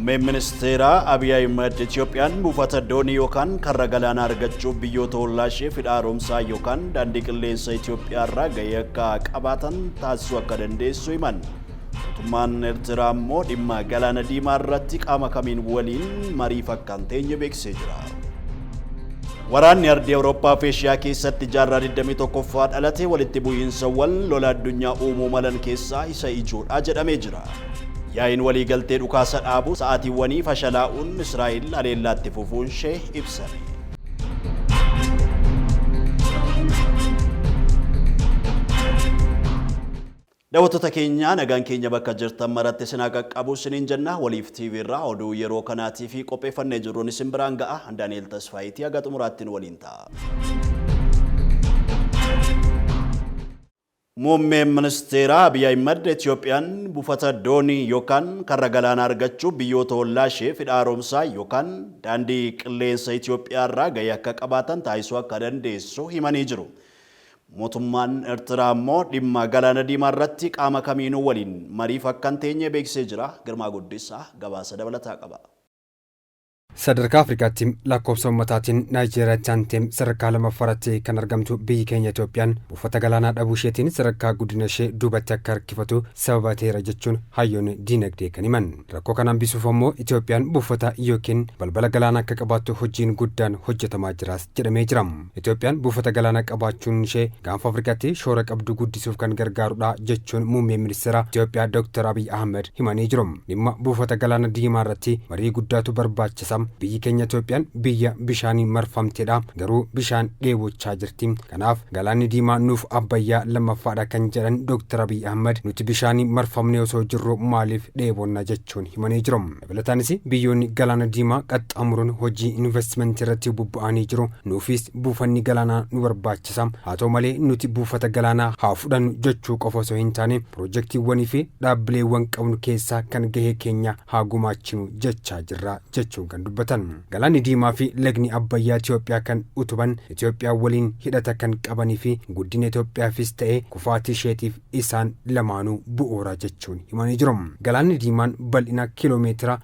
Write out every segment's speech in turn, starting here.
Muummeen ministeeraa Abiy Ahimad Itoophiyaan buufata doonii yookaan karra galaanaa argachuuf biyyoota ollaa ishee hidha haaromsaa yookaan daandii qilleensa Itoophiyaa irraa gahee akka qabaatan taasisuu akka dandeessu himan. Mootummaan Eertiraa immoo dhimma galaana diimaa irratti qaama kamiin waliin mariif akka hin teenye beeksisee jira. Waraanni ardii Awurooppaa fi Eeshiyaa keessatti jaarraa 21ffaa dhalate walitti bu'iinsawwan lola addunyaa uumuu malan keessaa isa ijoodha jedhamee jira. Yaa'iin waliigaltee dhukaasa dhaabu sa'aatiiwwanii fashalaa'uun Israa'el haleellaatti fufuun ishee ibsame. Daawwattoota keenya, nagaan keenya bakka jirtan maratti isin haa qaqqabu isiniin jenna. Waliif TV irraa oduu yeroo kanaatii fi qopheeffannee jirruun isin biraan ga'a. Daani'el Tasfaayitii haga xumuraattiin waliin ta'a. Muummeen ministeeraa Abiy Ahimad Itoophiyaan buufata doonii yookaan karra galaanaa argachuuf biyyoota ollaa ishee hidha haaromsaa yookaan daandii qilleensa Itoophiyaa irraa gahee akka qabaatan taasisuu akka dandeessu himanii jiru. Mootummaan Eertiraa immoo dhimma galaana diimaa irratti qaama kamiinuu waliin mariif akka hin teenye beeksisee jira. Girmaa Guddisaa gabaasa dabalataa qaba. Sadarkaa Afrikaatti lakkoofsa uummataatiin Naayijeeriyaatti aantee sadarkaa lammaffaarratti kan argamtu biyyi keenya Itoophiyaan buufata galaanaa dhabuu isheetiin sadarkaa guddina ishee duubatti akka harkifatu sababa ta'eera jechuun hayyoonni diinagdee kan himan. Rakkoo kana hambisuuf ammoo Itoophiyaan buufata yookiin balbala galaanaa akka qabaattu hojiin guddaan hojjetamaa jiraas jedhamee jira. Itoophiyaan buufata galaanaa qabaachuun ishee gaanfa Afrikaatti shoora qabdu guddisuuf kan gargaarudha jechuun muummeen ministeera Itoophiyaa Dr. Abiy Ahmed himanii jiru. Dhimma buufata galaana diimaa irratti marii guddaatu barbaachisa. Biyyi keenya Itoophiyaan biyya bishaaniin marfamtedha. Garuu bishaan dheebochaa jirti. Kanaaf galaanni diimaa nuuf Abbayyaa lammaffaadha kan jedhan Dr. Abiy Ahmed nuti bishaaniin marfamnee osoo jirru maaliif dheebonna jechuun himanii jiru. Dabalataanis biyyoonni galaana diimaa qaxxaamuruun hojii investimentii irratti bobba'anii jiru. Nuufis buufanni galaanaa nu barbaachisa. Haa ta'u malee nuti buufata galaanaa haa fudhannu jechuu qofa osoo hin taane piroojeektiiwwanii fi dhaabbileewwan qabnu keessaa kan gahee keenya haa gumaachinu jechaa jirra jechuun kan dubbatan. Galaanni Diimaa fi lagni Abbayyaa Itoophiyaa kan utuban, Itoophiyaa waliin hidhata kan qabanii fi guddina Itoophiyaafis ta'e kufaatii isheetiif isaan lamaanuu bu'uura jechuun himanii jiru. Galaanni Diimaan bal'ina kiiloomeetira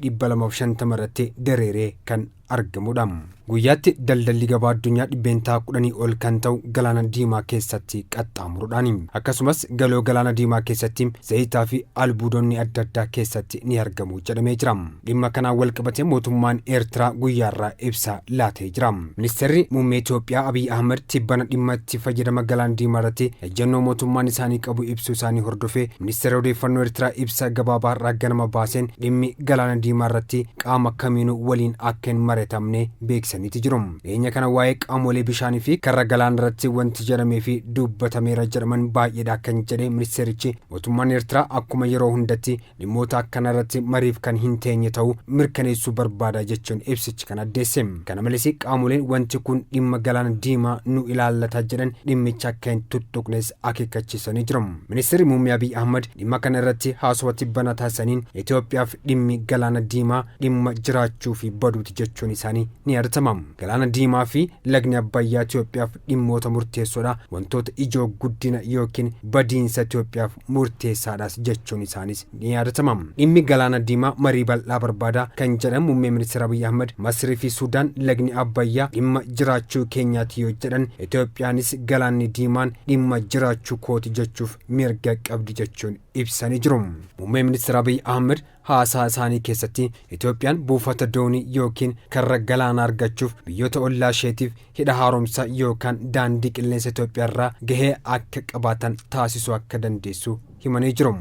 2250 irratti dareeree kan argamudha. Guyyaatti daldalli gabaa addunyaa 10% ol kan ta'u galaana diimaa keessatti qaxxaamuruudhaani. Akkasumas galoo galaana diimaa keessatti zayitaa fi albuudonni adda addaa keessatti ni argamu jedhamee jira. Dhimma kanaan wal qabatee mootummaan Eertiraa guyyaarraa ibsa laatee jira. Ministeerri muummee Itoophiyaa Abiy Ahmed tibbana dhimma itti fayyadama galaana diimaa irratti ejjennoo mootummaan isaanii qabu ibsuu isaanii hordofee ministeerri odeeffannoo Eertiraa ibsa gabaabaa har'aa ganama baaseen dhimmi galaana diimaa irratti qaama kamiinuu waliin akka hin mari'atamne beeksisaniiti jiru. Dhiyeenya kana waa'ee qaamolee bishaanii fi karra galaana irratti wanti jedhamee fi dubbatameera jedhaman baay'eedha kan jedhe ministeerichi mootummaan Eertiraa akkuma yeroo hundatti dhimmoota akkana irratti mariif kan hin teenye ta'uu mirkaneessuu barbaada jechuun ibsichi kan addeesse. Kana malees qaamoleen wanti kun dhimma galaana diimaa nu ilaallata jedhan dhimmicha akka hin tuttuqnes akeekkachiisanii jiru. Ministeerri muummee Abiy Ahmad dhimma kana irratti haasawaa tibbana taasisaniin Itoophiyaaf dhimmi galaana diimaa dhimma jiraachuu fi baduuti jechuun isaanii ni yaadatama. Galaana diimaa fi lagni Abbayyaa Itoophiyaaf dhimmoota murteessoodha. Wantoota ijoo guddina yookiin badiinsa Itoophiyaaf murteessaadhas jechuun isaanis ni yaadatama. Dhimmi galaana diimaa marii bal'aa barbaada kan jedhan muummee ministeera Abiy Ahmad Masrii fi Suudaan lagni Abbayyaa dhimma jiraachuu keenyaati yoo jedhan Itoophiyaanis galaanni diimaan dhimma jiraachuu kooti jechuuf mirga qabdi jechuun ibsanii jiru. Muummee ministeera Abiy Ahmad haasaa isaanii keessatti Itoophiyaan buufata doonii yookiin karra galaanaa argachuuf biyyoota ollaa isheetiif hidha haaromsaa yookaan daandii qilleensa Itoophiyaa irraa gahee akka qabaatan taasisuu akka dandeessu himanii jiru.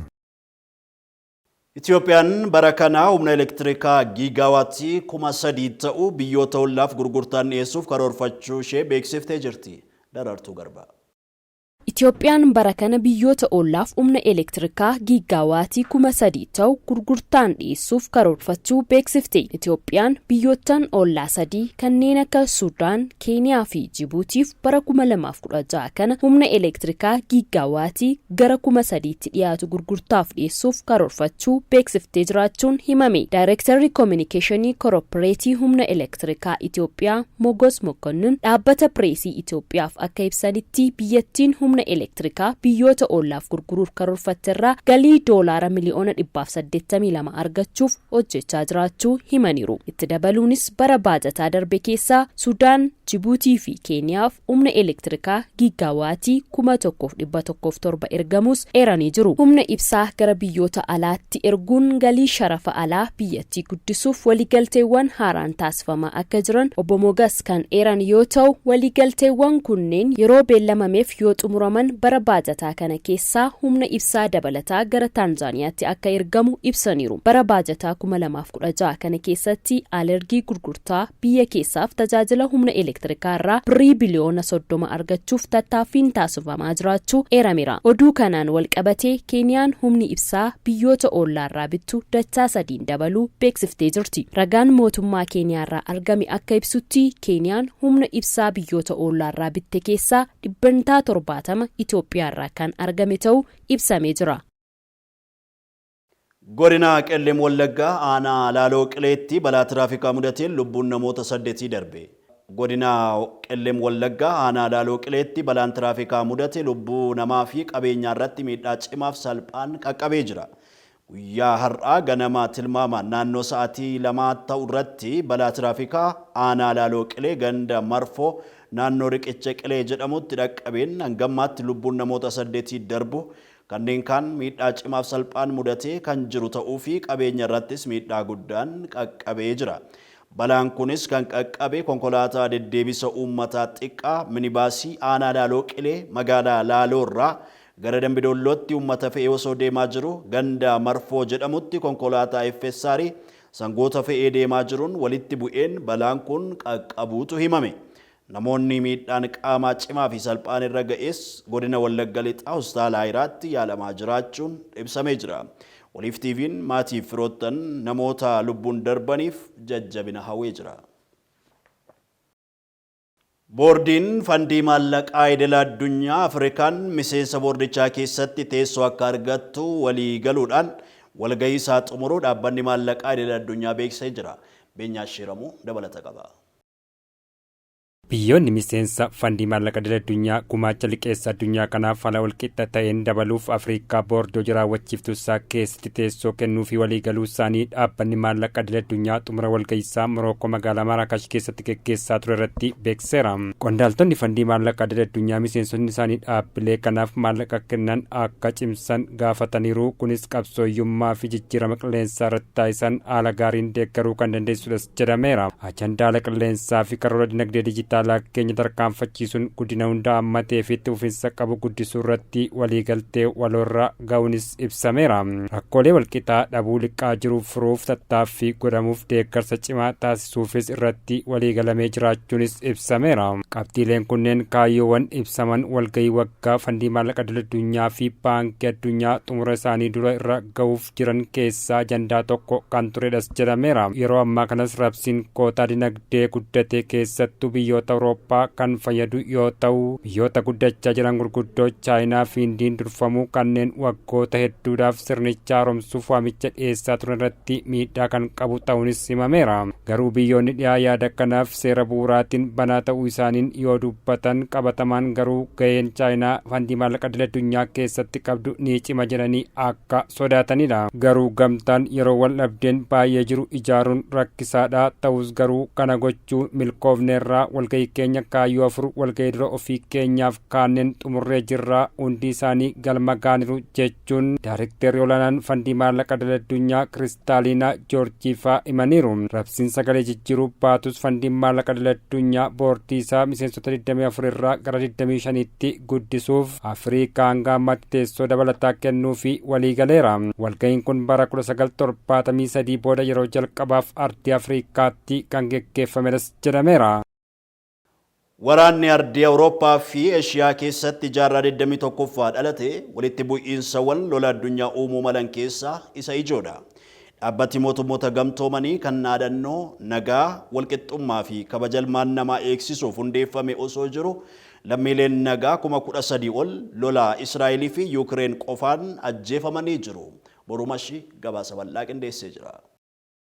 Itoophiyaan bara kana humna elektirikaa giigaawaatii 3000 ta'u biyyoota ollaaf gurgurtaan dhiyeessuuf karoorfachuu ishee beeksiftee jirti. Daraartuu Garbaa. Itoophiyaan bara kana biyyoota ollaaf humna elektirikaa giigaawaatii 3000 ta'u gurgurtaan dhiyeessuuf karoorfachuu beeksifte. Itoophiyaan biyyoottan ollaa sadii kanneen akka Sudaan, Keeniyaa fi Jibuutiif bara 2016 kana humna elektirikaa giigaawaatii gara 3000tti dhiyaatu gurgurtaaf dhiyeessuuf karoorfachuu beeksiftee jiraachuun himame. Daayirektarri Koominikeeshinii Korporeetii Humna Elektirikaa Itoophiyaa Mogos Mokonnin dhaabbata pireesii Itoophiyaaf akka ibsanitti biyyattiin humna humna elektirikaa biyyoota ollaaf gurguruuf karoorfatte irraa galii doolaara miliyoona 182 argachuuf hojjechaa jiraachuu himaniiru. Itti dabaluunis bara baajataa darbe keessaa Sudaan, Jibuutii fi Keeniyaaf humna elektirikaa giigaawaatii 1107 ergamus eeranii jiru. Humna ibsaa gara biyyoota alaatti erguun galii sharafa alaa biyyattii guddisuuf waliigalteewwan haaraan taasifamaa akka jiran obbo Mogas kan eeran yoo ta'u, waliigalteewwan kunneen yeroo beellamameef yoo xumuraman bara baajataa kana keessaa humna ibsaa dabalataa gara Taanzaaniyaatti akka ergamu ibsaniiru. Bara baajataa 2016 kana keessatti alergii gurgurtaa biyya keessaaf tajaajila humna elektirikaa irraa birrii biliyoona 30 argachuuf tattaaffiin taasifamaa jiraachuu eerameera. Oduu kanaan wal qabatee Keeniyaan humni ibsaa biyyoota ollaarraa bittu dachaa sadiin dabaluu beeksiftee jirti. Ragaan mootummaa Keeniyaarraa argame akka ibsutti, Keeniyaan humna ibsaa biyyoota ollaarraa bitte keessaa 70% Itoophiyaarraa kan argame ta'uu ibsamee jira. Godina Qellem Wallaggaa, aanaa Laaloo Qileetti balaa tiraafikaa mudateen lubbuun namoota saddeetii darbe. Godina Qellem Wallaggaa, aanaa Laaloo Qileetti balaan tiraafikaa mudate lubbuu namaa fi qabeenyaa irratti miidhaa cimaaf salphaan qaqqabee jira. Guyyaa har'aa ganama tilmaamaan naannoo sa'aatii 2 ta'u irratti balaa tiraafikaa aanaa Laaloo Qilee, ganda Marfoo, naannoo riqicha Qilee jedhamutti dhaqqabeen hangammaatti lubbuun namoota saddeetii darbu, kanneen kaan miidhaa cimaaf salphaan mudatee kan jiru ta'uu fi qabeenya irrattis miidhaa guddaan qaqqabee jira. Balaan kunis kan qaqqabe konkolaataa deddeebisa uummataa xiqqaa minibaasii aanaa Laaloo Qilee, magaalaa Laaloo irraa gara Dambidoollootti uummata fe'ee osoo deemaa jiru ganda Marfoo jedhamutti konkolaataa FSR sangoota fe'ee deemaa jiruun walitti bu'een balaan kun qaqqabuutu himame. Namoonni miidhaan qaamaa cimaa fi salphaan irra ga'es godina Wallagga Lixaa, Hospitaala Ayiraatti yaalamaa jiraachuun ibsamee jira. Waliif TV'n maatiif firoottan namoota lubbuun darbaniif jajjabina hawwee jira. Boordiin Fandii Maallaqaa Idil Addunyaa Afrikaan miseensa boordichaa keessatti teessoo akka argattu walii galuudhaan walgahii isaa xumuruu dhaabbanni maallaqaa idil addunyaa beeksisee jira. Beenyaa Shiramuu dabalata qaba. Biyyoonni miseensa Fandii Maallaqa Idil Addunyaa gumaacha liqeessa addunyaa kanaaf haala walqixa ta'een dabaluuf Afrikaa boordii hojii raawwachiiftuu isaa keessatti teessoo kennuu fi waliigaluu isaanii dhaabbanni maallaqa idil addunyaa xumura walga'iisaa Morookoo, magaalaa Maaraakash keessatti geggeessaa ture irratti beeksiseera. Qondaaltonni Fandii Maallaqa Idil Addunyaa miseensonni isaanii dhaabbilee kanaaf maallaqa kennan akka cimsan gaafataniiru. Kunis qabsoo hiyyummaa fi jijjiirama qilleensaa irratti taasisan haala gaariin deeggaruu kan dandeessudha jedhameera. Ajandaa haala qilleensaa fi karoora dinagdee dijitaalaa keenya tarkaanfachiisuun guddina hunda hammatee fi itti fufinsa qabu guddisuu irratti waliigaltee waloorra ga'uunis ibsameera. Rakkoolee walqixaa dhabuu liqaa jiru furuuf tattaaffii godhamuuf deeggarsa cimaa taasisuufis irratti waliigalamee jiraachuunis ibsameera. Qabxiileen kunneen kaayyoowwan ibsaman walgahii waggaa Fandii Maallaqa Idil Addunyaa fi Baankii Addunyaa xumura isaanii dura irra ga'uuf jiran keessaa ajandaa tokko kan turedhas jedhameera. Yeroo ammaa kanas rabsiin kootaa dinagdee guddate keessattuu biyyoota Awurooppaa kan fayyadu yoo ta'u, biyyoota guddachaa jiran gurguddoo Chaayinaa fi Hindiin durfamuu kanneen waggoota hedduudhaaf sirnicha haaromsuuf waamicha dhiyeessaa turan irratti miidhaa kan qabu ta'uunis himameera. Garuu biyyoonni dhiyaa yaada kanaaf seera bu'uuraatiin banaa ta'uu isaaniin yoo dubbatan, qabatamaan garuu gaheen Chaayinaa Fandii Maallaqa Idil Addunyaa keessatti qabdu ni cima jedhanii akka sodaatanidha. Garuu gamtaan yeroo wal dhabdeen baay'ee jiru ijaaruun rakkisaadha. Ta'us garuu kana gochuu milkoofneerraa. Walgahii keenya kaayyoo afur walgahii dura ofii keenyaaf kaanneen xumurree jirra, hundi isaanii galma gaaniru jechuun Daarekteerri olaanaan Fandii Maallaqa Idil Addunyaa Kiristaaliinaa Joorjiifaa himaniiru. Rabsiin sagalee jijjiiruu baatus, Fandiin Maallaqa Idil Addunyaa boordii isaa miseensota 24 irraa gara 25tti guddisuuf Afrikaa hanga ammaatti teessoo dabalataa kennuu fi waliigaleera. Walgahiin kun bara 1973 booda yeroo jalqabaaf ardii Afrikaatti kan geggeeffamedhas jedhameera. Waraanni ardii Awurooppaa fi Eeshiyaa keessatti jaarraa 21ffaa dhalate walitti bu'iinsawwan lola addunyaa uumuu malan keessaa isa ijoodha. Dhaabbati Mootummoota Gamtoomanii kan dhaadannoo nagaa, walqixxummaa fi kabaja ilmaan namaa eegsisuuf hundeeffame osoo jiru, lammiileen nagaa 13,000 ol lola Israa'elii fi Yuukireen qofaan ajjeefamanii jiru. Borumashi gabaasa bal'aa qindeessee jira.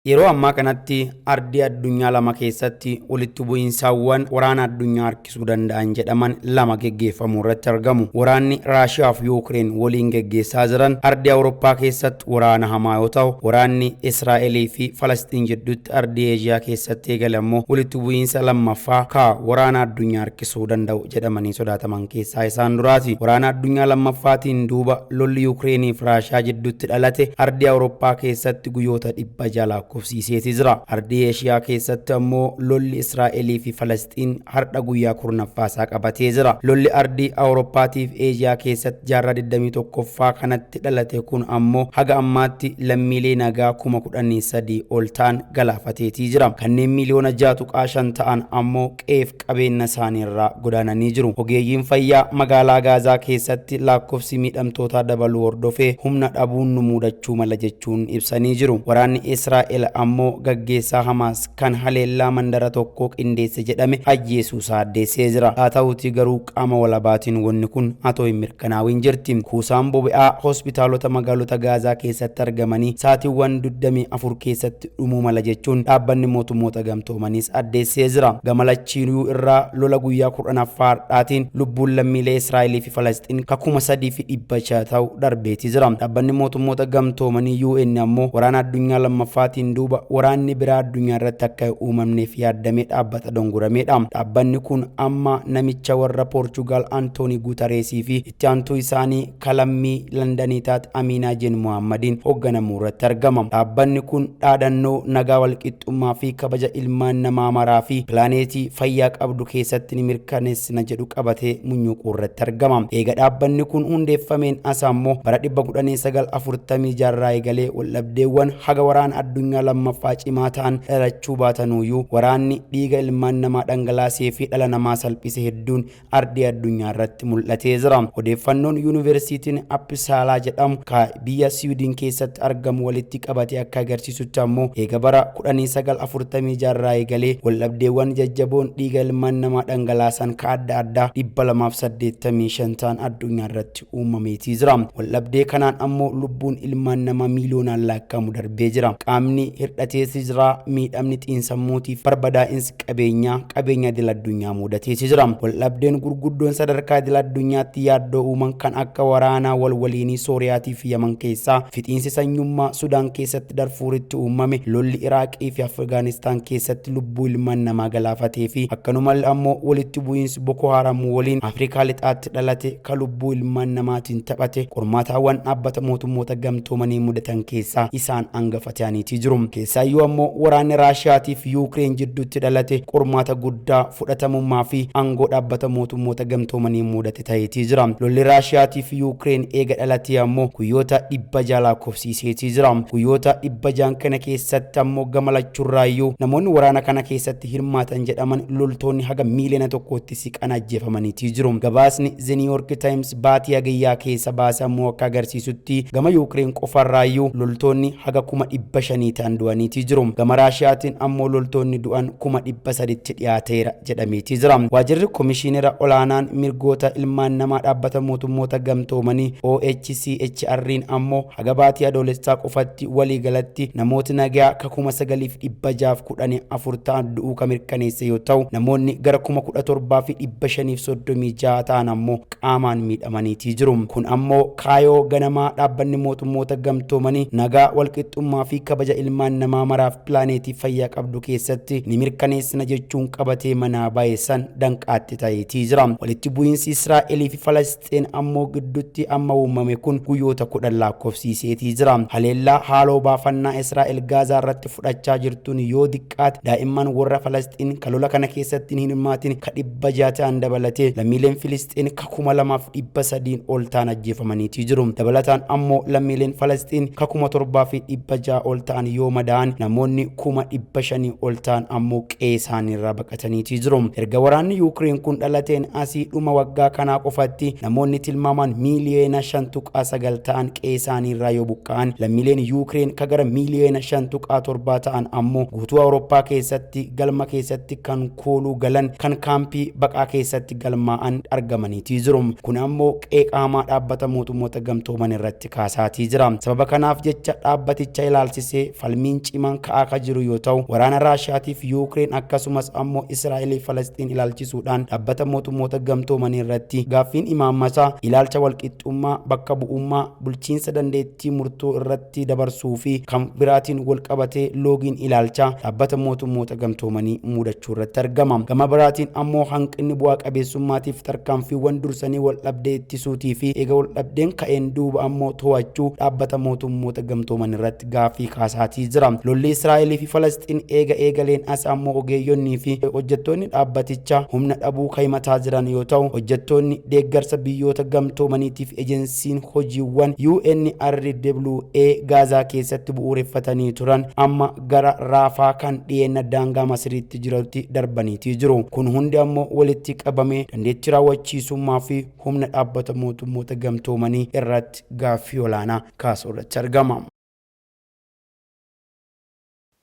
Yeroo ammaa kanatti ardii addunyaa lama keessatti walitti bu'iinsaawwan waraana addunyaa harkisuu danda'an jedhaman lama geggeeffamuu irratti argamu. Waraanni Raashiyaa fi Yuukireen waliin geggeessaa jiran ardii Awurooppaa keessatti waraana hamaa yoo ta'u, waraanni Israa'elii fi Falastiin jidduutti ardii Eeshiyaa keessatti eegale immoo walitti bu'iinsa lammaffaa kaa waraana addunyaa harkisuu danda'u jedhamanii sodaataman keessaa isaan duraati. Waraana addunyaa lammaffaatiin duuba lolli Yuukireenii fi Raashiyaa jidduutti dhalate ardii Awurooppaa keessatti guyyoota 600 lakkoofsiseeti jira. Ardii Eeshiyaa keessatti ammoo lolli Israa'elii fi Falastiin har'a guyyaa 10ffaa isaa qabatee jira. Lolli ardii Awurooppaatii fi Eeshiyaa keessatti jaarraa 21ffaa kanatti dhalate kun ammoo haga ammaatti lammiilee nagaa 13,000 ol ta'an galaafateetii jira. Kanneen miiliyoona 6.5 ta'an ammoo qe'eef qabeenya isaaniirraa godaananii jiru. Ogeeyyiin fayyaa magaalaa Gaazaa keessatti lakkoofsi miidhamtootaa dabaluu hordofee humna dhabuun nu mudachuu mala jechuun ibsanii jiru. Waraanni Israa'el ammoo gaggeessaa Hamaas kan haleellaa mandara tokkoo qindeesse jedhame ajjeesuu isaa addeessee jira. Haa ta'uutii garuu qaama walabaatiin wanni kun atoo hin mirkanaa'in jirti. Kuusaan boba'aa hospitaalota magaalota Gaazaa keessatti argamanii sa'aatiiwwan 24 keessatti dhumuu mala jechuun dhaabbanni mootummoota gamtoomaniis addeessee jira. Gama lachiinuu irraa lola guyyaa 10ffaa har'aatiin lubbuun lammiilee Israa'elii fi Falastiin ka 3,600 ta'u darbeetii jira. Dhaabbanni mootummoota gamtoomanii UN ammoo waraana addunyaa lammaffaatiin duuba waraanni biraa addunyaa irratti akka hin uumamneef yaaddamee dhaabbata dongurameedha. Dhaabbanni kun amma namicha warra Poorchugaal Antoonii Guutareesii fi itti aantuu isaanii kalammii Landanii taate Aminaa Jeen Muhammadiin hoogganamuu irratti argama. Dhaabbanni kun dhaadannoo nagaa walqixxummaa fi kabaja ilmaan namaa maraa fi pilaaneetii fayyaa qabdu keessatti ni mirkaneessina jedhu qabatee munyuuquu irratti argama. Eega dhaabbanni kun hundeeffameen as ammoo bara 1946 irraa eegalee waldhabdeewwan haga waraana addunyaa lammaffaa cimaa ta'an dhalachuu baatanuyyuu waraanni dhiiga ilmaan namaa dhangalaasee fi dhala namaa salphise hedduun ardii addunyaa irratti mul'atee jira. Odeeffannoon Yuunivarsiitiin Appsaalaa jedhamu ka biyya Siwiidin keessatti argamu walitti qabatee akka agarsiisutti ammoo eega bara 1946 irraa eegalee waldhabdeewwan jajjaboon dhiiga ilmaan namaa dhangalaasan ka adda addaa 285 ta'an addunyaa irratti uumameetii jira. Waldhabdee kanaan ammoo lubbuun ilmaan namaa miiliyoonaan lakkaa'amu darbee jira. Qaamni hir'atees jira, miidhamni xiinsammuutiif barbadaa'insi qabeenyaa qabeenya idil addunyaa mudatees jira. Waldhabdeen gurguddoon sadarkaa idil addunyaatti yaaddoo uuman kan akka waraanaa wal waliinii Sooriyaatii fi Yaman keessaa, fixiinsi sanyummaa Sudaan keessatti Darfuuritti uumame, lolli Iraaqii fi Afgaanistaan keessatti lubbuu ilmaan namaa galaafatee fi akkanumallee ammoo walitti bu'iinsi Boko Haram waliin Afrikaa lixaatti dhalate ka lubbuu ilmaan namaatiin taphate qormaataawwan dhaabbata mootummoota gamtoomanii mudatan keessaa isaan hangafa ta'aniitii jiru. Keessaayyuu ammoo waraanni Raashiyaatii fi Yuukireen jidduutti dhalate qormaata guddaa fudhatamummaa fi aangoo dhaabbata mootummoota gamtoomanii mudate ta'eetii jira. Lolli Raashiyaatii fi Yuukireen eega dhalatee ammoo guyyoota 600 lakkoofsiseetii jira. Guyyoota 600 kana keessatti ammoo gama lachuurraayyuu namoonni waraana kana keessatti hirmaatan jedhaman loltoonni haga miiliyoona 1tti siqan ajjeefamaniitii jiru. Gabaasni The New York Times baatii hagayyaa keessa baase ammoo akka agarsiisutti gama Yuukireen qofarraayyuu loltoonni haga 500,000 ta'an du'aniitii jiru. Gama Raashiyaatiin ammoo loltoonni du'an 300,000tti dhiyaateera jedhameetii jira. Waajjirri Komishiinera olaanaan mirgoota ilmaan namaa dhaabbata mootummoota gamtoomanii OHCHR'n ammoo haga baatii adoolessaa qofatti waliigalatti namooti nagaa ka 9,614 ta'an du'uu ka mirkaneesse yoo ta'u, namoonni gara 17,536 ta'an ammoo qaamaan miidhamaniitii jiru. Kun ammoo kaayoo ganamaa dhaabbanni mootummoota gamtoomanii nagaa walqixxummaa fi kabaja ilmaan namaa maraaf pilaaneetii fayyaa qabdu keessatti ni mirkaneessina jechuun qabatee manaa bahe san danqaatti ta'eetii jira. Walitti bu'iinsi Israa'elii fi Falasxiin ammoo gidduutti amma uumame kun guyyoota 10 lakkoofsiseetii jira. Haleellaa haaloo baafannaa Israa'el Gaazaa irratti fudhachaa jirtuun yoo diqqaate daa'imman warra Falasxiin ka lola kana keessatti hin hirmaatin ka 600 ta'an dabalatee lammiileen Filisxiin ka 2,300 ol ta'an ajjeefamaniitii jiru. Dabalataan ammoo lammiileen Falasxiin ka 7,600 ol ta'an yoo madaa'an namoonni 500,000 ol ta'an ammoo qe'ee isaaniirraa baqataniitii jiru. Erga waraanni Yuukireen kun dhalateen asii dhuma waggaa kanaa qofatti namoonni tilmaamaan miiliyoona 5.9 ta'an qe'ee isaaniirraa yoo buqqa'an lammiileen Yuukireen ka gara miiliyoona 5.7 ta'an ammoo guutuu Awurooppaa keessatti galma keessatti kan kooluu galan kan kaampii baqaa keessatti galmaa'an argamaniitii jiru. Kun ammoo qeeqaamaa dhaabbata mootummoota gamtooman irratti kaasaatii jira. Sababa kanaaf jecha dhaabbaticha ilaalchisee falmii Falmiin cimaan ka'aa kan jiru yoo ta'u, waraana Raashiyaatiif Yuukireen akkasumas ammoo Israa'elii Falasxiin ilaalchisuudhaan Dhaabbata Mootummoota Gamtoomanii irratti gaaffiin imaammataa ilaalcha walqixxummaa, bakka bu'ummaa, bulchiinsa dandeettii murtoo irratti dabarsuu fi kan biraatiin wal qabatee loogiin ilaalchaa Dhaabbata Mootummoota Gamtoomanii mudachuu irratti argama. Gama biraatiin ammoo hanqinni bu'aa qabeessummaatiif tarkaanfiiwwan dursanii wal dhabdee ittisuutii fi eega wal dhabdeen ka'een duuba ammoo to'achuu Dhaabbata Mootummoota Gamtooman irratti gaaffii kaasaatii jira. Lolli Israa'elii fi Falasxiin eega eegaleen as ammoo ogeeyyonnii fi hojjettoonni dhaabbatichaa humna dhabuu kan himataa jiran yoo ta'u, hojjettoonni deeggarsa Biyyoota Gamtoomaniitiif ejensiin hojiiwwan UNRWA Gaazaa keessatti bu'uureffatanii turan amma gara Raafaa kan dhiyeenna daangaa Masiriitti jirutti darbaniitii jiru. Kun hundi ammoo walitti qabamee dandeettii raawwachiisummaa fi humna Dhaabbata Mootummoota Gamtoomanii irratti gaaffii olaanaa kaasuu irratti argama.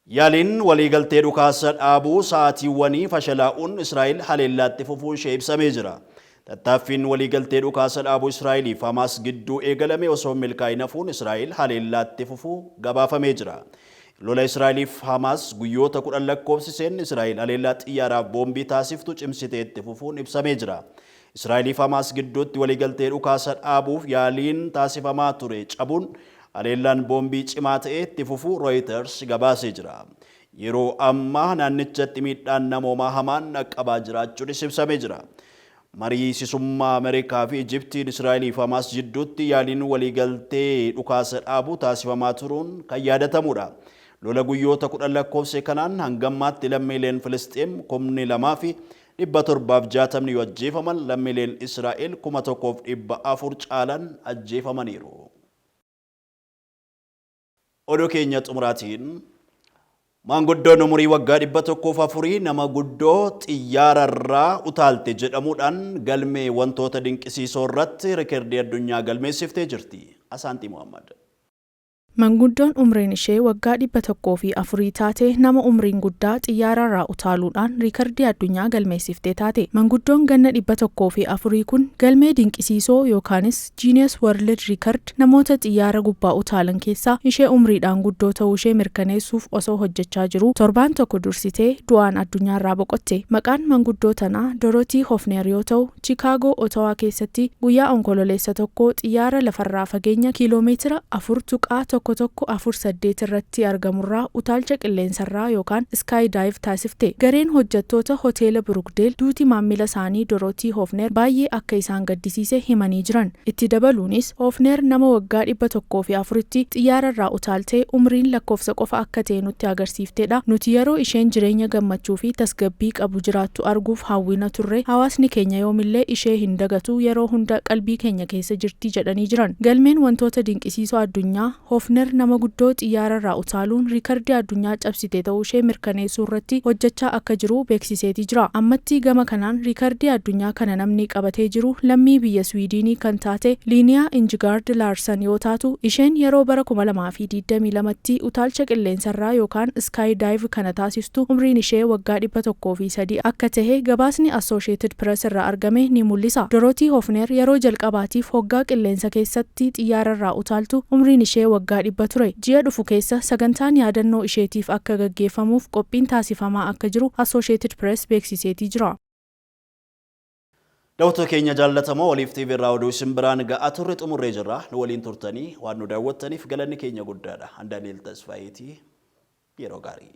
Yaaliin waliigaltee dhukaasa dhaabuu sa'aatiiwwanii fashalaa'uun Israa'el haleellaatti fufuun ishee ibsamee jira. Tattaaffiin waliigaltee dhukaasa dhaabuu Israa'elii fi Hamaas gidduu eegalame osoo hin milkaa'in hafuun Israa'el haleellaatti fufuu gabaafamee jira. Lola Israa'elii fi Hamaas guyyoota 10 lakkoofsiseen Israa'el haleellaa xiyyaaraaf boombii taasiftu cimsitee itti fufuun ibsamee jira. Israa'elii fi Hamaas gidduutti waliigaltee dhukaasa dhaabuuf yaaliin taasifamaa ture cabuun haleellaan boombii cimaa ta'e itti fufuu Rooyiters gabaasee jira. Yeroo ammaa naannichatti miidhaan namoomaa hamaan dhaqqabaa jiraachuunis ibsamee jira. Mariisisummaa Ameerikaa fi Ijiptiin Israa'elii fi Hamaas jidduutti yaaliin waliigaltee dhukaasa dhaabuu taasifamaa turuun kan yaadatamudha. Lola guyyoota 10 lakkoofse kanaan hangammaatti lammiileen Filisxeem kumni 2 fi 760 yoo ajjeefaman lammiileen Israa'el 1,400 caalan ajjeefamaniiru. Oduu keenya xumuraatiin maanguddoon umurii waggaa 104 nama guddoo xiyyaararraa utaalte jedhamuudhaan galmee wantoota dinqisiisoo irratti rikerdii addunyaa galmeessiftee jirti. Asaantii Muhammad. Manguddoon umriin ishee waggaa 104 taate nama umriin guddaa xiyyaararraa utaaluudhaan riikardii addunyaa galmeessiftee taate. Manguddoon ganna 104 kun galmee dinqisiisoo yookaanis Genius World Record namoota xiyyaara gubbaa utaalan keessaa ishee umriidhaan guddoo ta'uu ishee mirkaneessuuf osoo hojjechaa jiruu torbaan tokko dursitee du'aan addunyaarraa boqotte. Maqaan manguddoo tanaa Dorotii Hofneer yoo ta'u, Chikaagoo Otawaa keessatti guyyaa Onkololeessa 1 xiyyaara lafarraa fageenya kiiloomeetira 4.1148 irratti argamurraa utaalcha qilleensarraa yookaan sky dive taasifte. Gareen hojjettoota Hoteela Birukdeel duuti maammila isaanii Dorotii Hofneer baayyee akka isaan gaddisiise himanii jiran. Itti dabaluunis Hofneer nama waggaa 104tti xiyyaararraa utaaltee umriin lakkoofsa qofa akka ta'e nutti agarsiiftedha. Nuti yeroo isheen jireenya gammachuu fi tasgabbii qabu jiraattu arguuf hawwina turre. Hawaasni keenya yoomillee ishee hin dagatu, yeroo hunda qalbii keenya keessa jirti jedhanii jiran. Galmeen wantoota dinqisiisoo addunyaa, Hofner nama guddoo xiyyaararraa utaaluun riikardii addunyaa cabsite ta'uu ishee mirkaneessuu irratti hojjechaa akka jiru beeksiseeti jira. Ammatti gama kanaan riikardii addunyaa kana namni qabatee jiru lammii biyya Swiidiinii kan taate Liiniyaa Injigaard Laarsan yoo taatu, isheen yeroo bara 2022tti utaalcha qilleensarraa yookaan sky dive kana taasistu umriin ishee waggaa 103 akka tahe gabaasni Associated Press irraa argame ni mul'isa. Dorootii Hofneer yeroo jalqabaatiif hoggaa qilleensa keessatti xiyyaararraa utaaltu umriin ishee waggaa 100 ture. Ji'a dhufu keessa sagantaan yaadannoo isheetiif akka gaggeeffamuuf qophiin taasifamaa akka jiru Associated Press beeksiseetii jira. Daawwattoota keenya jaallatamoo Oliif TV irraa oduu isin biraan ga'aa turre xumurree jirra. Nu waliin turtanii waan nu daawwattaniif galanni keenya guddaadha. An Daani'el Tasfaayeeti. Yeroo gaarii.